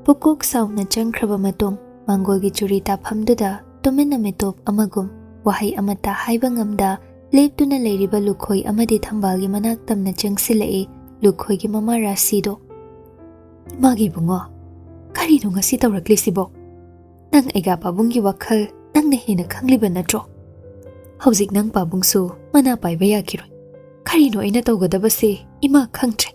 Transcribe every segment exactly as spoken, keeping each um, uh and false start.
ꯄꯨꯀꯣꯛ ꯁꯥꯎꯅ ꯆꯪꯈ꯭ꯔꯕ ꯃꯇꯨꯡ, ꯃꯥꯡꯒꯣꯜꯒꯤ ꯆꯨꯔꯤ ꯇꯥꯐꯝꯗꯨꯗ ꯇꯨꯃꯤꯟꯅ ꯃꯤꯇꯣꯞ ꯑꯃꯒꯨꯝ, ꯋꯥꯍꯩ ꯑꯃꯠꯇ ꯍꯥꯏꯕ ꯉꯝꯗ ꯂꯦꯞꯇꯨꯅ ꯂꯩꯔꯤꯕ ꯂꯨꯈꯣꯏ ꯑꯃꯗꯤ ꯊꯝꯕꯥꯜꯒꯤ ꯃꯅꯥꯛ ꯇꯝꯅ ꯆꯪꯁꯤꯜꯂꯛꯏ ꯂꯨꯈꯣꯏꯒꯤ ꯃꯃꯥ ꯔꯥꯁꯤꯗꯣ꯫ "ꯏꯃꯥꯒꯤ ꯏꯕꯨꯡꯉꯣ, ꯀꯔꯤꯅꯣ ꯉꯁꯤ ꯇꯧꯔꯛꯂꯤꯁꯤꯕꯣ? ꯅꯪ ꯑꯩꯒꯥ ꯄꯥꯕꯨꯡꯒꯤ ꯋꯥꯈꯜ ꯅꯪꯅ ꯍꯦꯟꯅ ꯈꯪꯂꯤꯕ ꯅꯠꯇ꯭ꯔꯣ? ꯍꯧꯖꯤꯛ ꯅꯪ ꯄꯥꯕꯨꯡꯁꯨ ꯃꯅꯥ ꯄꯥꯏꯕ ꯌꯥꯈꯤꯔꯣꯏ꯫ ꯀꯔꯤꯅꯣ ꯑꯩꯅ ꯇꯧꯒꯗꯕꯁꯦ ꯏꯃꯥ ꯈꯪꯗ꯭ꯔꯦ꯫"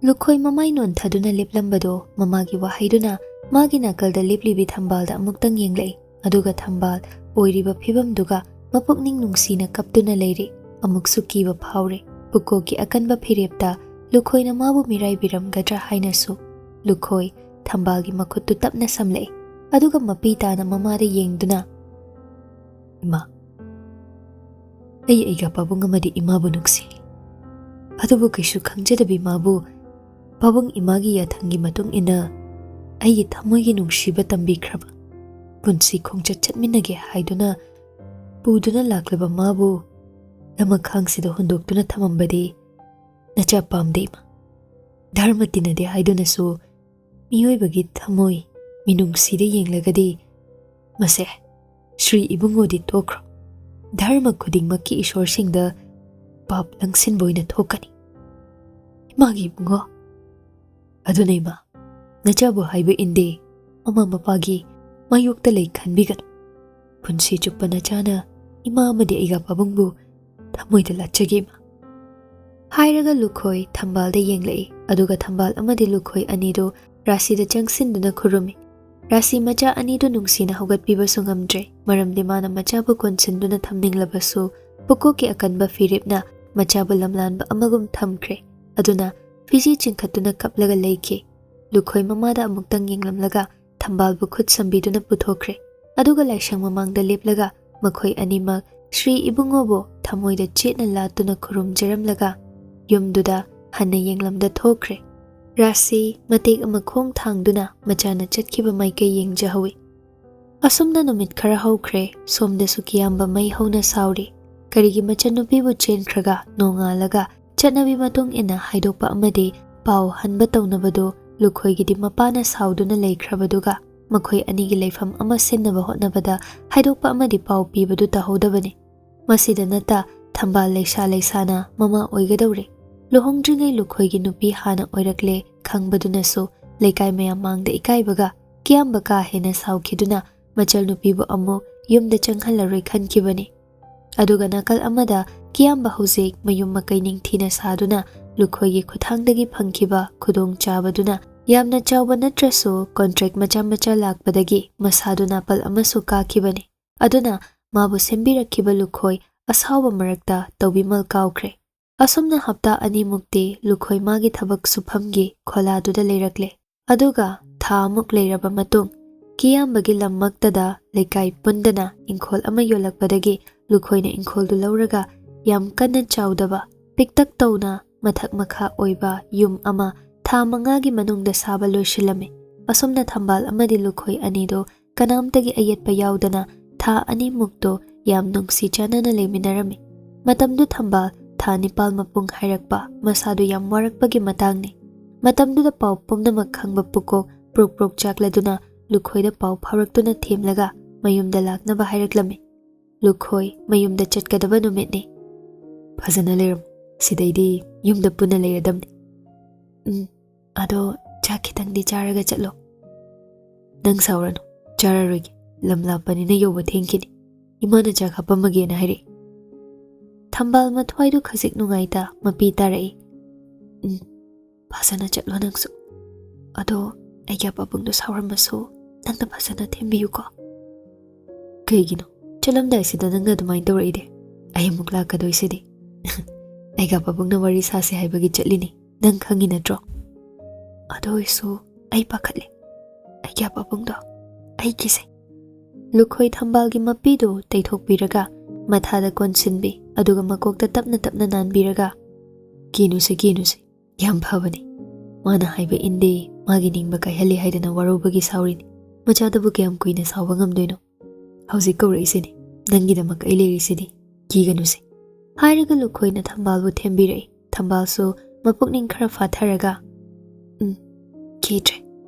ꯂꯨꯈꯣꯏ ꯃꯃꯥꯏ ꯅꯣꯟꯊꯗꯨꯅ ꯂꯦꯞꯂꯝꯕꯗꯣ ꯃꯃꯥꯒꯤ ꯋꯥꯍꯩꯗꯨꯅ ꯃꯥꯒꯤ ꯅꯥꯀꯜꯗ ꯂꯦꯞꯂꯤꯕꯤ ꯊꯝꯕꯥꯜꯗ ꯑꯃꯨꯛꯇꯪ ꯌꯦꯡꯂꯛꯏ, ꯑꯗꯨꯒ ꯊꯝꯕꯥꯜ ꯑꯣꯏꯔꯤꯕ ꯐꯤꯕꯝꯗꯨꯒ ꯃꯄꯨꯛꯅꯤꯡ ꯅꯨꯡꯁꯤꯅ ꯀꯞꯇꯨꯅ ꯂꯩꯔꯤ꯫ ꯑꯃꯨꯛꯁꯨ ꯀꯤꯕ ꯐꯥꯎꯔꯦ꯫ ꯄꯨꯀꯣꯛꯀꯤ ꯑꯀꯟꯕ ꯐꯤꯔꯦꯞꯇ ꯂꯨꯈꯣꯏꯅ ꯃꯥꯕꯨ ꯃꯤꯔꯥꯏꯕꯤꯔꯝꯒꯗ꯭ꯔꯥ ꯍꯥꯏꯅꯁꯨ꯫ ꯂꯨꯈꯣꯏ ꯊꯝꯕꯥꯜꯒꯤ ꯃꯈꯨꯠꯇꯨ ꯇꯞꯅ ꯁꯝꯂꯛꯏ, ꯑꯗꯨꯒ ꯃꯄꯤ ꯇꯥꯅ ꯃꯃꯥꯗ ꯌꯦꯡꯗꯨꯅ, "ꯏꯃꯥ, ꯑꯩ ꯑꯩꯒꯥ ꯄꯥꯕꯨꯡ ꯑꯃꯗꯤ ꯏꯃꯥꯕꯨ ꯅꯨꯡꯁꯤ꯫ ꯑꯗꯨꯕꯨ ꯀꯩꯁꯨ ꯈꯪꯖꯗꯕꯤ ꯃꯥꯕꯨ ꯄꯥꯕꯨꯡ ꯏꯃꯥꯒꯤ ꯌꯥꯊꯪꯒꯤ ꯃꯇꯨꯡ ꯏꯟꯅ ꯑꯩꯒꯤ ꯊꯃꯣꯏꯒꯤ ꯅꯨꯡꯁꯤꯕ ꯇꯝꯕꯤꯈ꯭ꯔꯕ, ꯄꯨꯟꯁꯤ ꯈꯣꯡꯆꯠ ꯆꯠꯃꯤꯟꯅꯒꯦ ꯍꯥꯏꯗꯨꯅ ꯄꯨꯗꯨꯅ ꯂꯥꯛꯂꯕ ꯃꯥꯕꯨ ꯂꯃꯈꯥꯡꯁꯤꯗ ꯍꯨꯟꯗꯣꯛꯇꯨꯅ ꯊꯝꯃꯝꯕꯗꯤ ꯅꯆꯥ ꯄꯥꯝꯗꯦ ꯏꯃꯥ꯫ ꯙꯔꯃ ꯇꯤꯟꯅꯗꯦ ꯍꯥꯏꯗꯨꯅꯁꯨ ꯃꯤꯑꯣꯏꯕꯒꯤ ꯊꯃꯣꯏ ꯃꯤꯅꯨꯡꯁꯤꯗ ꯌꯦꯡꯂꯒꯗꯤ ꯃꯁꯦ ꯁ꯭ꯔꯤ ꯏꯕꯨꯡꯉꯣꯗꯤ ꯇꯣꯛꯈ꯭ꯔꯣ꯫ ꯙꯔꯃ ꯈꯨꯗꯤꯡꯃꯛꯀꯤ ꯏꯁꯣꯔꯁꯤꯡꯗ ꯄꯥꯞ ꯂꯪꯁꯤꯟꯕ ꯑꯣꯏꯅ ꯊꯣꯛꯀꯅꯤ꯫ ꯏꯃꯥꯒꯤ ꯏꯕꯨꯡꯉꯣ, ꯑꯗꯨꯅ ꯏꯃꯥ, ꯅꯆꯥꯕꯨ ꯍꯥꯏꯕ ꯏꯟꯗꯦ, ꯃꯃꯥ ꯃꯄꯥꯒꯤ ꯃꯥꯌꯣꯛꯇ ꯂꯩ ꯈꯟꯕꯤꯒꯅꯨ꯫ ꯄꯨꯟꯁꯤ ꯆꯨꯞꯄ ꯅꯆꯥꯅ ꯏꯃꯥ ꯑꯃꯗꯤ ꯑꯩꯒꯥ ꯄꯥꯕꯨꯡꯕꯨ ꯊꯃꯣꯏꯗ ꯂꯥꯠꯆꯒꯦ ꯏꯃꯥ꯫" ꯍꯥꯏꯔꯒ ꯂꯨꯈꯣꯏ ꯊꯝꯕꯥꯜꯗ ꯌꯦꯡꯂꯛꯏ, ꯑꯗꯨꯒ ꯊꯝꯕꯥꯜ ꯑꯃꯗꯤ ꯂꯨꯈꯣꯏ ꯑꯅꯤꯗꯨ ꯔꯥꯁꯤꯗ ꯆꯪꯁꯤꯟꯗꯨꯅ ꯈꯨꯔꯨꯝꯃꯤ꯫ ꯔꯥꯁꯤ ꯃꯆꯥ ꯑꯅꯤꯗꯨ ꯅꯨꯡꯁꯤꯅ ꯍꯧꯒꯠꯄꯤꯕꯁꯨ ꯉꯝꯗ꯭ꯔꯦ, ꯃꯔꯝꯗꯤ ꯃꯥꯅ ꯃꯆꯥꯕꯨ ꯀꯣꯟꯁꯤꯟꯗꯨꯅ ꯊꯝꯅꯤꯡꯂꯕꯁꯨ ꯄꯨꯀꯣꯛꯀꯤ ꯑꯀꯟꯕ ꯐꯤꯔꯦꯞꯅ ꯃꯆꯥꯕꯨ ꯂꯝꯂꯥꯟꯕ ꯑꯃꯒꯨꯝ ꯊꯝꯈ꯭ꯔꯦ꯫ ꯑꯗꯨꯅ ꯐꯤꯖꯤ ꯆꯤꯡꯈꯠꯇꯨꯅ ꯀꯞꯂꯒ ꯂꯩꯈꯤ꯫ ꯂꯨꯈꯣꯏ ꯃꯃꯥꯗ ꯑꯃꯨꯛꯇꯪ ꯌꯦꯡꯂꯝꯂꯒ ꯊꯝꯕꯥꯜꯕꯨ ꯈꯨꯠ ꯁꯝꯕꯤꯗꯨꯅ ꯄꯨꯊꯣꯛꯈ꯭ꯔꯦ꯫ ꯑꯗꯨꯒ ꯂꯥꯏꯁꯪ ꯃꯃꯥꯡꯗ ꯂꯦꯞꯂꯒ ꯃꯈꯣꯏ ꯑꯅꯤꯃꯛ ꯁ꯭ꯔꯤ ꯏꯕꯨꯡꯉꯣꯕꯨ ꯊꯃꯣꯏꯗ ꯆꯦꯠꯅ ꯂꯥꯠꯇꯨꯅ ꯈꯨꯔꯨꯝꯖꯔꯝꯂꯒ ꯌꯨꯝꯗꯨꯗ ꯍꯟꯅ ꯌꯦꯡꯂꯝꯗ ꯊꯣꯛꯈ꯭ꯔꯦ꯫ ꯔꯥꯁꯤ ꯃꯇꯦꯛ ꯑꯃ ꯈꯣꯡ ꯊꯥꯡꯗꯨꯅ ꯃꯆꯥꯅ ꯆꯠꯈꯤꯕ ꯃꯥꯏꯀꯩ ꯌꯦꯡꯖꯍꯧꯏ꯫ ꯑꯁꯨꯝꯅ ꯅꯨꯃꯤꯠ ꯈꯔ ꯍꯧꯈ꯭ꯔꯦ꯫ ꯁꯣꯝꯗꯁꯨ ꯀꯤꯌꯥꯝꯕ ꯃꯩ ꯍꯧꯅ ꯁꯥꯎꯔꯤ꯫ ꯀꯔꯤꯒꯤ ꯃꯆꯟꯅꯨꯄꯤꯕꯨ ꯆꯦꯟꯈ꯭ꯔꯒ ꯅꯣꯡꯉꯥꯜꯂꯒ ꯆꯠꯅꯕꯤ ꯃꯇꯨꯡ ꯏꯟꯅ ꯍꯥꯏꯗꯣꯛꯄ ꯑꯃꯗꯤ ꯄꯥꯎ ꯍꯟꯕ ꯇꯧꯅꯕꯗꯨ ꯂꯨꯈꯣꯏꯒꯤꯗꯤ ꯃꯄꯥꯅ ꯁꯥꯎꯗꯨꯅ ꯂꯩꯈ꯭ꯔꯕꯗꯨꯒ ꯃꯈꯣꯏ ꯑꯅꯤꯒꯤ ꯂꯩꯐꯝ ꯑꯃ ꯁꯤꯟꯅꯕ ꯍꯣꯠꯅꯕꯗ ꯍꯥꯏꯗꯣꯛꯄ ꯑꯃꯗꯤ ꯄꯥꯎ ꯄꯤꯕꯗꯨ ꯇꯧꯍꯧꯗꯕꯅꯤ꯫ ꯃꯁꯤꯗ ꯅꯠꯇ ꯊꯝꯕꯥꯜ ꯂꯩꯁꯥ ꯂꯩꯁꯥꯅ ꯃꯃꯥ ꯑꯣꯏꯒꯗꯧꯔꯦ꯫ ꯂꯨꯍꯣꯡꯗ꯭ꯔꯤꯉꯩ ꯂꯨꯈꯣꯏꯒꯤ ꯅꯨꯄꯤ ꯍꯥꯟꯅ ꯑꯣꯏꯔꯛꯂꯦ ꯈꯪꯕꯗꯨꯅꯁꯨ ꯂꯩꯀꯥꯏ ꯃꯌꯥꯝ ꯃꯥꯡꯗ ꯏꯀꯥꯏꯕꯒ ꯀꯤꯌꯥꯝꯕ ꯀꯥ ꯍꯦꯟꯅ ꯁꯥꯎꯈꯤꯗꯨꯅ ꯃꯆꯜꯅꯨꯄꯤꯕꯨ ꯑꯃꯨꯛ ꯌꯨꯝꯗ ꯆꯪꯍꯜꯂꯔꯣꯏ ꯈꯟꯈꯤꯕꯅꯤ꯫ ꯑꯗꯨꯒ ꯅꯥꯀꯜ ꯑꯃꯗ ꯀꯤꯌꯥꯝꯕ ꯍꯧꯖꯤꯛ ꯃꯌꯨꯝ ꯃꯀꯩ ꯅꯤꯡꯊꯤꯅ ꯁꯥꯗꯨꯅ ꯂꯨꯈꯣꯏꯒꯤ ꯈꯨꯠꯊꯥꯡꯗꯒꯤ ꯐꯪꯈꯤꯕ ꯈꯨꯗꯣꯡꯆꯥꯕꯗꯨꯅ ꯌꯥꯝꯅ ꯆꯥꯎꯕ ꯅꯠꯇ꯭ꯔꯁꯨ ꯀꯣꯟꯇ꯭ꯔꯦꯛ ꯃꯆꯥ ꯃꯆꯥ ꯂꯥꯛꯄꯗꯒꯤ ꯃꯁꯥꯗꯨ ꯅꯥꯄꯜ ꯑꯃꯁꯨ ꯀꯥꯈꯤꯕꯅꯤ꯫ ꯑꯗꯨꯅ ꯃꯥꯕꯨ ꯁꯦꯝꯕꯤꯔꯛꯈꯤꯕ ꯂꯨꯈꯣꯏ ꯑꯁꯥꯎꯕ ꯃꯔꯛꯇ ꯇꯧꯕꯤꯃꯜ ꯀꯥꯎꯈ꯭ꯔꯦ꯫ ꯑꯁꯨꯝꯅ ꯍꯞꯇꯥ ꯑꯅꯤꯃꯨꯛꯇꯤ ꯂꯨꯈꯣꯏ ꯃꯥꯒꯤ ꯊꯕꯛ ꯁꯨꯐꯝꯒꯤ ꯈꯣꯂꯥꯗꯨꯗ ꯂꯩꯔꯛꯂꯦ꯫ ꯑꯗꯨꯒ ꯊꯥ ꯑꯃꯨꯛ ꯂꯩꯔꯕ ꯃꯇꯨꯡ ꯀꯤꯌꯥꯝꯕꯒꯤ ꯂꯝꯃꯛꯇꯗ ꯂꯩꯀꯥꯏ ꯄꯨꯟꯗꯅ ꯏꯪꯈꯣꯜ ꯑꯃ ꯌꯣꯜꯂꯛꯄꯗꯒꯤ ꯂꯨꯈꯣꯏꯅ ꯏꯪꯈꯣꯜꯗꯨ ꯂꯧꯔꯒ ꯌꯥꯝ ꯀꯟꯅ ꯆꯥꯎꯗꯕ ꯄꯤꯛꯇꯛ ꯇꯧꯅ ꯃꯊꯛ ꯃꯈꯥ ꯑꯣꯏꯕ ꯌꯨꯝ ꯑꯃ ꯊꯥ ꯃꯉꯥꯒꯤ ꯃꯅꯨꯡꯗ ꯁꯥꯕ ꯂꯣꯏꯁꯤꯜꯂꯝꯃꯤ꯫ ꯑꯁꯨꯝꯅ ꯊꯝꯕꯥꯜ ꯑꯃꯗꯤ ꯂꯨꯈꯣꯏ ꯑꯅꯤꯗꯨ ꯀꯅꯥꯝꯇꯒꯤ ꯑꯌꯦꯠꯄ ꯌꯥꯎꯗꯅ ꯊꯥ ꯑꯅꯤꯃꯨꯛꯇꯣ ꯌꯥꯝ ꯅꯨꯡꯁꯤ ꯆꯥꯟꯅꯅ ꯂꯩꯃꯤꯟꯅꯔꯝꯃꯤ꯫ ꯃꯇꯝꯗꯨ ꯊꯝꯕꯥꯜ ꯊꯥ ꯅꯤꯄꯥꯜ ꯃꯄꯨꯡ ꯍꯥꯏꯔꯛꯄ ꯃꯁꯥꯗꯨ ꯌꯥꯝ ꯋꯥꯔꯛꯄꯒꯤ ꯃꯇꯥꯡꯅꯤ꯫ ꯃꯇꯝꯗꯨꯗ ꯄꯥꯎ ꯄꯨꯝꯅꯃꯛ ꯈꯪꯕ ꯄꯨꯀꯣꯛ ꯄ꯭ꯔꯣꯛ ꯄ꯭ꯔꯣꯛ ꯆꯥꯛꯂꯗꯨꯅ ꯂꯨꯈꯣꯏꯗ ꯄꯥꯎ ꯐꯥꯎꯔꯛꯇꯨꯅ ꯊꯦꯝꯂꯒ ꯃꯌꯨꯝꯗ ꯂꯥꯛꯅꯕ ꯍꯥꯏꯔꯛꯂꯝꯃꯤ꯫ ꯂꯨꯈꯣꯏ ꯃꯌꯨꯝꯗ ꯆꯠꯀꯗꯕ ꯅꯨꯃꯤꯠꯅꯤ꯫ "ꯐꯖꯅ ꯂꯩꯔꯝꯃꯨ꯫ ꯁꯤꯗꯩꯗꯤ ꯌꯨꯝꯗ ꯄꯨꯟꯅ ꯂꯩꯔꯗꯝꯅꯤ꯫ ꯎꯝ, ꯑꯗꯣ ꯆꯥꯛ ꯈꯤꯇꯪꯗꯤ ꯆꯥꯔꯒ ꯆꯠꯂꯣ꯫ ꯅꯪ ꯁꯥꯎꯔꯅꯨ, ꯆꯥꯔꯔꯣꯏꯒꯦ꯫ ꯂꯝ ꯂꯥꯞꯄꯅꯤꯅ ꯌꯧꯕ ꯊꯦꯡꯈꯤꯅꯤ꯫ ꯏꯃꯥꯅ ꯆꯥꯛ ꯍꯥꯞꯄꯝꯃꯒꯦꯅ ꯍꯥꯏꯔꯛꯏ꯫" ꯊꯝꯕꯥꯜ ꯃꯊ꯭ꯋꯥꯏꯗꯨ ꯈꯖꯤꯛ ꯅꯨꯡꯉꯥꯏꯇ ꯃꯄꯤ ꯇꯥꯔꯛꯏ꯫ "ꯎꯝ, ꯐꯖꯅ ꯆꯠꯂꯣ ꯅꯪꯁꯨ꯫ ꯑꯗꯣ ꯑꯩꯒꯤ ꯑꯄꯥꯕꯨꯡꯗꯣ ꯁꯥꯎꯔꯝꯃꯁꯨ ꯅꯪꯅ ꯐꯖꯅ ꯊꯦꯝꯕꯤꯌꯨꯀꯣ꯫" "ꯀꯩꯒꯤꯅꯣ? ꯆꯠꯂꯝꯗꯥꯏꯁꯤꯗ ꯅꯪꯅ ꯑꯗꯨꯃꯥꯏꯅ ꯇꯧꯔꯛꯏꯗꯤ? ꯑꯩ ꯑꯃꯨꯛ ꯂꯥꯛꯀꯗꯣꯏꯁꯤꯗꯤ꯫" "ꯑꯩꯒ ꯄꯥꯕꯨꯡꯅ ꯋꯥꯔꯤ ꯁꯥꯁꯦ ꯍꯥꯏꯕꯒꯤ ꯆꯠꯂꯤꯅꯤ, ꯅꯪ ꯈꯪꯉꯤ ꯅꯠꯇ꯭ꯔꯣ?" "ꯑꯗꯨ ꯑꯣꯏꯁꯨ ꯑꯩ ꯄꯥꯈꯠꯂꯦ꯫ ꯑꯩꯒꯤ ꯄꯥꯕꯨꯡꯗꯣ ꯑꯩꯒꯤꯁꯦ꯫" ꯂꯨꯈꯣꯏ ꯊꯝꯕꯥꯜꯒꯤ ꯃꯄꯤꯗꯨ ꯇꯩꯊꯣꯛꯄꯤꯔꯒ ꯃꯊꯥꯗ ꯀꯣꯟꯁꯤꯟꯕꯤ, ꯑꯗꯨꯒ ꯃꯀꯣꯛꯇ ꯇꯞꯅ ꯇꯞꯅ ꯅꯥꯟꯕꯤꯔꯒ, "ꯀꯤꯅꯨꯁꯦ, ꯀꯤꯅꯨꯁꯦ꯫ ꯌꯥꯝ ꯐꯕꯅꯤ꯫ ꯃꯥꯅ ꯍꯥꯏꯕ ꯏꯟꯗꯦ, ꯃꯥꯒꯤ ꯅꯤꯡꯕ ꯀꯥꯏꯍꯜꯂꯤ ꯍꯥꯏꯗꯅ ꯋꯥꯔꯧꯕꯒꯤ ꯁꯥꯎꯔꯤꯅꯤ꯫ ꯃꯆꯥꯗꯨꯕꯨ ꯀꯌꯥꯝ ꯀꯨꯏꯅ ꯁꯥꯎꯕ ꯉꯝꯗꯣꯏꯅꯣ? ꯍꯧꯖꯤꯛ ꯀꯧꯔꯛꯏꯁꯤꯅꯤ꯫ ꯅꯪꯒꯤꯗꯃꯛ ꯑꯩ ꯂꯩꯔꯤꯁꯤꯗꯤ꯫ ꯀꯤꯒꯅꯨꯁꯦ꯫" ꯍꯥꯏꯔꯒ ꯂꯨꯈꯣꯏꯅ ꯊꯝꯕꯥꯜꯕꯨ ꯊꯦꯝꯕꯤꯔꯛꯏ꯫ ꯊꯝꯕꯥꯜꯁꯨ ꯃꯄꯨꯛꯅꯤꯡ ꯈꯔ ꯐꯥꯊꯔꯒ, "ꯎꯝ, ꯀꯤꯗ꯭ꯔꯦ꯫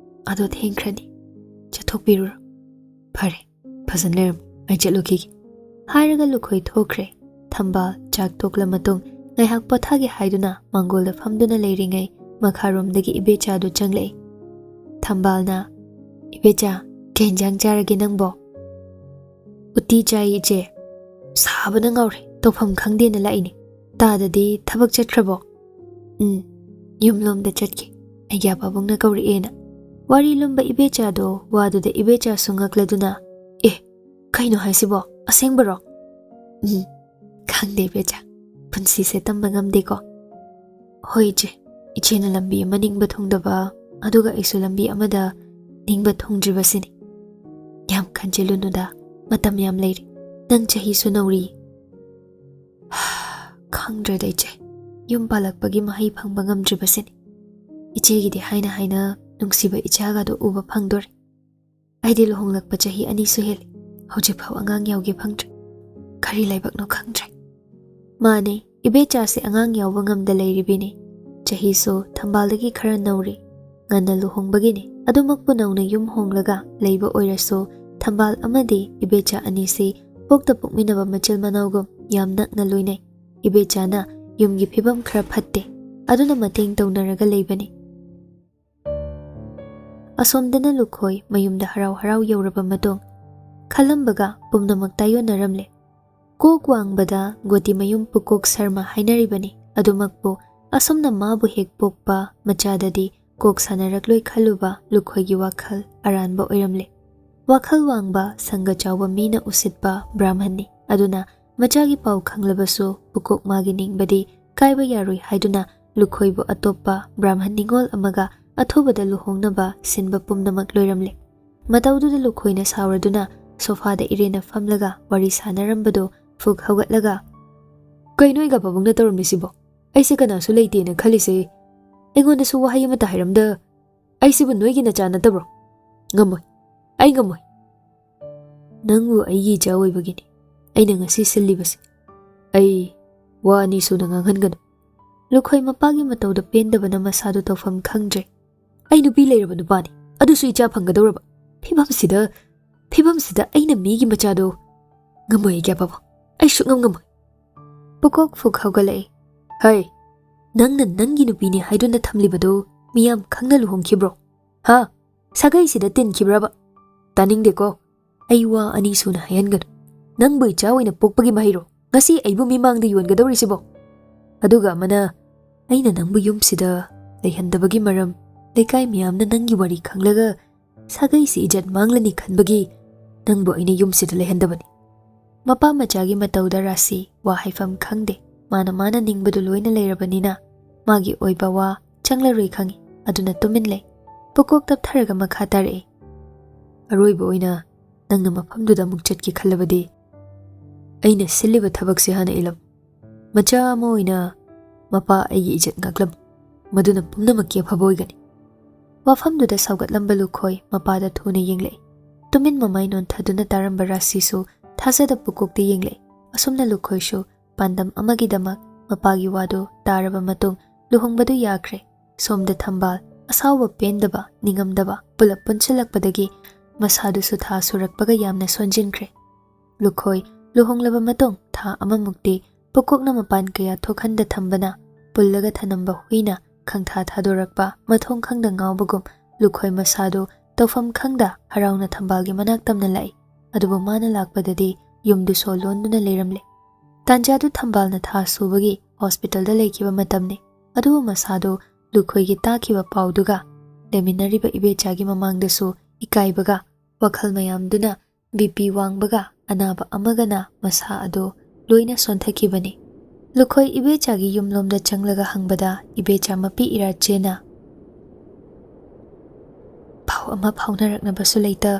ꯑꯗꯣ ꯊꯦꯡꯈ꯭ꯔꯅꯤ꯫ ꯆꯠꯊꯣꯛꯄꯤꯔꯨꯔꯣ꯫ ꯐꯔꯦ, ꯐꯖꯅ ꯂꯩꯔꯝꯃꯨ꯫ ꯑꯩ ꯆꯠꯂꯨꯈꯤꯒꯦ꯫" ꯍꯥꯏꯔꯒ ꯂꯨꯈꯣꯏ ꯊꯣꯛꯈ꯭ꯔꯦ꯫ ꯊꯝꯕꯥꯜ ꯆꯥꯛ ꯇꯣꯛꯂ ꯃꯇꯨꯡ ꯉꯥꯏꯍꯥꯛ ꯄꯣꯊꯥꯒꯦ ꯍꯥꯏꯗꯨꯅ ꯃꯥꯡꯒꯣꯜꯗ ꯐꯝꯗꯨꯅ ꯂꯩꯔꯤꯉꯩ, ꯃꯈꯥꯔꯣꯝꯗꯒꯤ ꯏꯕꯦꯆꯥꯗꯨ ꯆꯪꯂꯛꯏ꯫ ꯊꯝꯕꯥꯜꯅ, "ꯏꯕꯦꯆꯥ, ꯀꯩ ꯍꯦꯟꯖꯥꯡ ꯆꯥꯔꯒꯦ ꯅꯪꯕꯣ?" "ꯎꯇꯤ ꯆꯥꯏ, ꯏꯆꯦ꯫ ꯁꯥꯕꯅ ꯉꯥꯎꯔꯦ, ꯇꯧꯐꯝ ꯈꯪꯗꯦꯅ ꯂꯥꯛꯏꯅꯦ꯫ ꯇꯥꯗꯗꯤ ꯊꯕꯛ ꯆꯠꯈ꯭ꯔꯕꯣ?" "ꯎꯝ, ꯌꯨꯝꯂꯣꯝꯗ ꯆꯠꯈꯤ꯫ ꯑꯩꯒꯤ ꯄꯥꯕꯨꯡꯅ ꯀꯧꯔꯛꯑꯦꯅ꯫" ꯋꯥꯔꯤ ꯂꯨꯝꯕ ꯏꯕꯦꯆꯥꯗꯣ ꯋꯥꯗꯨꯗ ꯏꯕꯦꯆꯥꯁꯨ ꯉꯛꯂꯗꯨꯅ, "ꯑꯦ, ꯀꯩꯅꯣ ꯍꯥꯏꯁꯤꯕꯣ? ꯑꯁꯦꯡꯕꯔꯣ?" "ꯎꯝ, ꯈꯪꯗꯦ ꯏꯕꯦꯆꯥ, ꯄꯨꯟꯁꯤꯁꯦ ꯇꯝꯕ ꯉꯝꯗꯦꯀꯣ꯫" "ꯍꯣꯏ ꯏꯆꯦ, ꯏꯆꯦꯅ ꯂꯝꯕꯤ ꯑꯃ ꯅꯤꯡꯕ ꯊꯨꯡꯗꯕ, ꯑꯗꯨꯒ ꯑꯩꯁꯨ ꯂꯝꯕꯤ ꯑꯃꯗ ꯅꯤꯡꯕ ꯊꯨꯡꯗ꯭ꯔꯤꯕꯁꯤꯅꯤ꯫" "ꯌꯥꯝ ꯈꯟꯖꯤꯜꯂꯨꯅꯨꯗ, ꯃꯇꯝ ꯌꯥꯝ ꯂꯩꯔꯤ꯫ ꯅꯪ ꯆꯍꯤꯁꯨ ꯅꯧꯔꯤ꯫" "ꯈꯪꯗ꯭ꯔꯦꯗ ꯏꯆꯦ, ꯌꯨꯝ ꯄꯥꯜꯂꯛꯄꯒꯤ ꯃꯍꯩ ꯐꯪꯕ ꯉꯝꯗ꯭ꯔꯤꯕꯁꯤꯅꯤ꯫ ꯏꯆꯦꯒꯤꯗꯤ ꯍꯥꯏꯅ ꯍꯥꯏꯅ ꯅꯨꯡꯁꯤꯕ ꯏꯆꯥꯒꯗꯣ ꯎꯕ ꯐꯪꯗꯣꯔꯦ꯫ ꯑꯩꯗꯤ ꯂꯨꯍꯣꯡꯂꯛꯄ ꯆꯍꯤ ꯑꯅꯤꯁꯨ ꯍꯦꯜꯂꯤ, ꯍꯧꯖꯤꯛꯐꯥꯎ ꯑꯉꯥꯡ ꯌꯥꯎꯒꯦ ꯐꯪꯗ꯭ꯔꯤ꯫ ꯀꯔꯤ ꯂꯥꯏꯕꯛꯅꯣ ꯈꯪꯗ꯭ꯔꯦ꯫" "ꯃꯥꯅꯦ, ꯏꯕꯦꯆꯥꯁꯦ ꯑꯉꯥꯡ ꯌꯥꯎꯕ ꯉꯝꯗ ꯂꯩꯔꯤꯕꯤꯅꯤ꯫ ꯆꯍꯤꯁꯨ ꯊꯝꯕꯥꯜꯗꯒꯤ ꯈꯔ ꯅꯧꯔꯤ꯫ ꯉꯟꯅ ꯂꯨꯍꯣꯡꯕꯒꯤꯅꯤ꯫ ꯑꯗꯨꯃꯛꯄꯨ ꯅꯧꯅ ꯌꯨꯝ ꯍꯣꯡꯂꯒ ꯂꯩꯕ ꯑꯣꯏꯔꯁꯨ, ꯊꯝꯕꯥꯜ ꯑꯃꯗꯤ ꯏꯕꯦꯆꯥ ꯑꯅꯤꯁꯤ ꯄꯣꯛꯇ ꯄꯣꯛꯃꯤꯟꯅꯕ ꯃꯆꯤꯜ ꯃꯅꯥꯎꯒꯨꯝ ꯌꯥꯝ ꯅꯛꯅ ꯂꯣꯏꯅꯩ꯫ ꯏꯕꯦꯆꯥꯅ ꯌꯨꯝꯒꯤ ꯐꯤꯕꯝ ꯈꯔ ꯐꯠꯇꯦ, ꯑꯗꯨꯅ ꯃꯇꯦꯡ ꯇꯧꯅꯔꯒ ꯂꯩꯕꯅꯤ꯫" ꯑꯁꯣꯝꯗꯅ ꯂꯨꯈꯣꯏ ꯃꯌꯨꯝꯗ ꯍꯔꯥꯎ ꯍꯔꯥꯎ ꯌꯧꯔꯕ ꯃꯇꯨꯡ, ꯈꯜꯂꯝꯕꯒ ꯄꯨꯝꯅꯃꯛ ꯇꯥꯏꯌꯣꯟꯅꯔꯝꯂꯦ꯫ ꯀꯣꯛ ꯋꯥꯡꯕꯗ ꯒꯣꯇꯤꯃꯌꯨꯝ ꯄꯨꯀꯣꯛ ꯁꯔꯃ ꯍꯥꯏꯅꯔꯤꯕꯅꯤ꯫ ꯑꯗꯨꯃꯛꯄꯨ ꯑꯁꯨꯝꯅ ꯃꯥꯕꯨ ꯍꯦꯛ ꯄꯣꯛꯄ ꯃꯆꯥꯗꯗꯤ ꯀꯣꯛ ꯁꯥꯟꯅꯔꯛꯂꯣꯏ ꯈꯜꯂꯨꯕ ꯂꯨꯈꯣꯏꯒꯤ ꯋꯥꯈꯜ ꯑꯔꯥꯟꯕ ꯑꯣꯏꯔꯝꯂꯦ꯫ ꯋꯥꯈꯜ ꯋꯥꯡꯕ ꯁꯪꯒ ꯆꯥꯎꯕ ꯃꯤꯅ ꯎꯁꯤꯠꯄ ꯕ꯭ꯔꯥꯍꯃꯟꯅꯤ꯫ ꯑꯗꯨꯅ ꯃꯆꯥꯒꯤ ꯄꯥꯎ ꯈꯪꯂꯕꯁꯨ ꯄꯨꯀꯣꯛ ꯃꯥꯒꯤ ꯅꯤꯡꯕꯗꯤ ꯀꯥꯏꯕ ꯌꯥꯔꯣꯏ ꯍꯥꯏꯗꯨꯅ ꯂꯨꯈꯣꯏꯕꯨ ꯑꯇꯣꯞꯄ ꯕ꯭ꯔꯥꯍꯃꯟ ꯅꯤꯉꯣꯜ ꯑꯃꯒ ꯑꯊꯨꯕꯗ ꯂꯨꯍꯣꯡꯅꯕ ꯁꯤꯟꯕ ꯄꯨꯝꯅꯃꯛ ꯂꯣꯏꯔꯝꯂꯦ꯫ ꯃꯇꯧꯗꯨꯗ ꯂꯨꯈꯣꯏꯅ ꯁꯥꯎꯔꯗꯨꯅ ꯁꯣꯐꯥꯗ ꯏꯔꯦꯟꯅ ꯐꯝꯂꯒ ꯋꯥꯔꯤ ꯁꯥꯟꯅꯔꯝꯕꯗꯣ ꯐꯨꯛ ꯍꯧꯒꯠꯂꯒ, "ꯀꯩꯅꯣ ꯑꯩꯒ ꯄꯥꯕꯨꯡꯅ ꯇꯧꯔꯝꯃꯤꯁꯤꯕꯣ? ꯑꯩꯁꯦ ꯀꯅꯥꯁꯨ ꯂꯩꯇꯦꯅ ꯈꯜꯂꯤꯁꯦ꯫ ꯑꯩꯉꯣꯟꯗꯁꯨ ꯋꯥꯍꯩ ꯑꯃꯠꯇ ꯍꯥꯏꯔꯝꯗ꯫ ꯑꯩꯁꯤꯕꯨ ꯅꯣꯏꯒꯤ ꯅꯆꯥ ꯅꯠꯇꯕ꯭ꯔꯣ? ꯉꯝꯃꯣꯏ, ꯑꯩ ꯉꯝꯃꯣꯏ꯫ ꯅꯪꯕꯨ ꯑꯩꯒꯤ ꯏꯆꯥ ꯑꯣꯏꯕꯒꯤꯅꯤ ꯑꯩꯅ ꯉꯁꯤ ꯁꯤꯜꯂꯤꯕꯁꯦ꯫ ꯑꯩ ꯋꯥ ꯑꯅꯤ ꯁꯨꯅ ꯉꯥꯡꯍꯟꯒꯅꯨ꯫" ꯂꯨꯈꯣꯏ ꯃꯄꯥꯒꯤ ꯃꯇꯧꯗ ꯄꯦꯟꯗꯕꯅ ꯃꯁꯥꯗꯨ ꯇꯧꯐꯝ ꯈꯪꯗ꯭ꯔꯦ꯫ ꯑꯩ ꯅꯨꯄꯤ ꯂꯩꯔꯕ ꯅꯨꯄꯥꯅꯤ, ꯑꯗꯨꯁꯨ ꯏꯆꯥ ꯐꯪꯒꯗꯧꯔꯕ꯫ ꯐꯤꯕꯝꯁꯤꯗ, ꯐꯤꯕꯝꯁꯤꯗ ꯑꯩꯅ ꯃꯤꯒꯤ ꯃꯆꯥꯗꯣ ꯉꯝꯃꯣꯏ, ꯀꯌꯥ ꯄꯥꯕ꯫ ꯑꯩ ꯁꯨꯛꯉꯝ ꯉꯝꯃꯣꯏ꯫ ꯄꯨꯀꯣꯛ ꯐꯨꯛ ꯍꯧꯒꯠꯂꯛꯏ꯫ "ꯍꯩ, ꯅꯪꯅ ꯅꯪꯒꯤ ꯅꯨꯄꯤꯅꯤ ꯍꯥꯏꯗꯨꯅ ꯊꯝꯂꯤꯕꯗꯨ ꯃꯤꯌꯥꯝ ꯈꯪꯅ ꯂꯨꯍꯣꯡꯈꯤꯕ꯭ꯔꯣ? ꯍꯥ? ꯁꯥꯒꯩꯁꯤꯗ ꯇꯤꯟꯈꯤꯕ꯭ꯔꯕ? ꯇꯥꯅꯤꯡꯗꯦꯀꯣ꯫ ꯑꯩ ꯋꯥ ꯑꯅꯤ ꯁꯨꯅ ꯍꯥꯏꯍꯟꯒꯅꯨ꯫ ꯅꯪꯕꯨ ꯏꯆꯥ ꯑꯣꯏꯅ ꯄꯣꯛꯄꯒꯤ ꯃꯍꯩꯔꯣ ꯉꯁꯤ ꯑꯩꯕꯨ ꯃꯤꯃꯥꯡꯗ ꯌꯣꯟꯒꯗꯧꯔꯤꯁꯤꯕꯣ? ꯑꯗꯨꯒ ꯑꯃꯅ, ꯑꯩꯅ ꯅꯪꯕꯨ ꯌꯨꯝꯁꯤꯗ ꯂꯩꯍꯟꯗꯕꯒꯤ ꯃꯔꯝ ꯂꯩꯀꯥꯏ ꯃꯤꯌꯥꯝꯅ ꯅꯪꯒꯤ ꯋꯥꯔꯤ ꯈꯪꯂꯒ ꯁꯥꯒꯩꯁꯤ ꯏꯖꯠ ꯃꯥꯡꯂꯅꯤ ꯈꯟꯕꯒꯤ ꯅꯪꯕꯨ ꯑꯩꯅ ꯌꯨꯝꯁꯤꯗ ꯂꯩꯍꯟꯗꯕꯅꯤ꯫" ꯃꯄꯥ ꯃꯆꯥꯒꯤ ꯃꯇꯧꯗ ꯔꯥꯁꯤ ꯋꯥ ꯍꯥꯏꯐꯝ ꯈꯪꯗꯦ꯫ ꯃꯥꯅ ꯃꯥꯅ ꯅꯤꯡꯕꯗꯨ ꯂꯣꯏꯅ ꯂꯩꯔꯕꯅꯤꯅ ꯃꯥꯒꯤ ꯑꯣꯏꯕ ꯋꯥ ꯆꯪꯂꯔꯣꯏ ꯈꯪꯏ꯫ ꯑꯗꯨꯅ ꯇꯨꯃꯤꯟ ꯂꯩ꯫ ꯄꯨꯀꯣꯛ ꯇꯞꯊꯔꯒ ꯃꯈꯥ ꯇꯥꯔꯛꯏ꯫ "ꯑꯔꯣꯏꯕ ꯑꯣꯏꯅ ꯅꯪꯅ ꯃꯐꯝꯗꯨꯗ ꯑꯃꯨꯛ ꯆꯠꯀꯦ ꯈꯜꯂꯕꯗꯤ ꯑꯩꯅ ꯁꯤꯜꯂꯤꯕ ꯊꯕꯛꯁꯦ ꯍꯥꯟꯅ ꯏꯂꯝꯃꯨ꯫ ꯃꯆꯥ ꯑꯃ ꯑꯣꯏꯅ ꯃꯄꯥ ꯑꯩꯒꯤ ꯏꯖꯠ ꯉꯥꯛꯂꯝꯃꯨ꯫ ꯃꯗꯨꯅ ꯄꯨꯝꯅꯃꯛꯀꯤ ꯑꯐꯕ ꯑꯣꯏꯒꯅꯤ꯫" ꯋꯥꯐꯝꯗꯨꯗ ꯁꯥꯎꯒꯠꯂꯝꯕ ꯂꯨꯈꯣꯏ ꯃꯄꯥꯗ ꯊꯨꯅ ꯌꯦꯡꯂꯛꯏ꯫ ꯇꯨꯃꯤꯟ ꯃꯃꯥꯏ ꯅꯣꯟꯊꯗꯨꯅ ꯇꯥꯔꯝꯕ ꯔꯥꯁꯤꯁꯨ ꯊꯥꯖꯗ ꯄꯨꯀꯣꯛꯇ ꯌꯦꯡꯂꯛꯏ꯫ ꯑꯁꯨꯝꯅ ꯂꯨꯈꯣꯏꯁꯨ ꯄꯥꯟꯗꯝ ꯑꯃꯒꯤꯗꯃꯛ ꯃꯄꯥꯒꯤ ꯋꯥꯗꯨ ꯇꯥꯔꯕ ꯃꯇꯨꯡ ꯂꯨꯍꯣꯡꯕꯗꯨ ꯌꯥꯈ꯭ꯔꯦ꯫ ꯁꯣꯝꯗ ꯊꯝꯕꯥꯜ ꯑꯁꯥꯎꯕ ꯄꯦꯟꯗꯕ ꯅꯤꯡꯉꯝꯗꯕ ꯄꯨꯂꯞ ꯄꯨꯟꯁꯤꯜꯂꯛꯄꯗꯒꯤ ꯃꯁꯥꯗꯨꯁꯨ ꯊꯥ ꯁꯨꯔꯛꯄꯒ ꯌꯥꯝꯅ ꯁꯣꯟꯖꯤꯟꯈ꯭ꯔꯦ꯫ ꯂꯨꯈꯣꯏ ꯂꯨꯍꯣꯡꯂꯕ ꯃꯇꯨꯡ ꯊꯥ ꯑꯃꯃꯨꯛꯇꯤ ꯄꯨꯀꯣꯛꯅ ꯃꯄꯥꯟ ꯀꯌꯥ ꯊꯣꯛꯍꯟꯗ ꯊꯝꯕꯅ ꯄꯨꯜꯂꯒ ꯊꯅꯝꯕ ꯍꯨꯏꯅ ꯈꯪꯊꯥ ꯊꯥꯗꯣꯔꯛꯄ ꯃꯊꯣꯡ ꯈꯪꯗ ꯉꯥꯎꯕꯒꯨꯝ ꯂꯨꯈꯣꯏ ꯃꯁꯥꯗꯨ ꯇꯧꯐꯝ ꯈꯪꯗ ꯍꯔꯥꯎꯅ ꯊꯝꯕꯥꯜꯒꯤ ꯃꯅꯥꯛ ꯇꯝꯅ ꯂꯥꯛꯏ꯫ ꯑꯗꯨꯕꯨ ꯃꯥꯅ ꯂꯥꯛꯄꯗꯗꯤ ꯌꯨꯝꯗꯨ ꯁꯣ ꯂꯣꯟꯗꯨꯅ ꯂꯩꯔꯝꯂꯦ꯫ ꯇꯥꯟꯖꯥꯗꯨ ꯊꯝꯕꯥꯜꯅ ꯊꯥ ꯁꯨꯕꯒꯤ ꯍꯣꯁꯄꯤꯇꯥꯜꯗ ꯂꯩꯈꯤꯕ ꯃꯇꯝꯅꯤ꯫ ꯑꯗꯨꯕꯨ ꯃꯁꯥꯗꯨ ꯂꯨꯈꯣꯏꯒꯤ ꯇꯥꯈꯤꯕ ꯄꯥꯎꯗꯨꯒ ꯂꯩꯃꯤꯟꯅꯔꯤꯕ ꯏꯕꯦꯆꯥꯒꯤ ꯃꯃꯥꯡꯗꯁꯨ ꯏꯀꯥꯏꯕꯒ ꯋꯥꯈꯜ ꯃꯌꯥꯝꯗꯨꯅ ꯕꯤ ꯄꯤ ꯋꯥꯡꯕꯒ ꯑꯅꯥꯕ ꯑꯃꯒꯅ ꯃꯁꯥ ꯑꯗꯨ ꯂꯣꯏꯅ ꯁꯣꯟꯊꯈꯤꯕꯅꯤ꯫ ꯂꯨꯈꯣꯏ ꯏꯕꯦꯆꯥꯒꯤ ꯌꯨꯝꯂꯣꯝꯗ ꯆꯪꯂꯒ ꯍꯪꯕꯗ ꯏꯕꯦꯆꯥ ꯃꯄꯤ ꯏꯔꯥꯆꯦꯅ, "ꯄꯥꯎ ꯑꯃ ꯐꯥꯎꯅꯔꯛꯅꯕꯁꯨ ꯂꯩꯇ,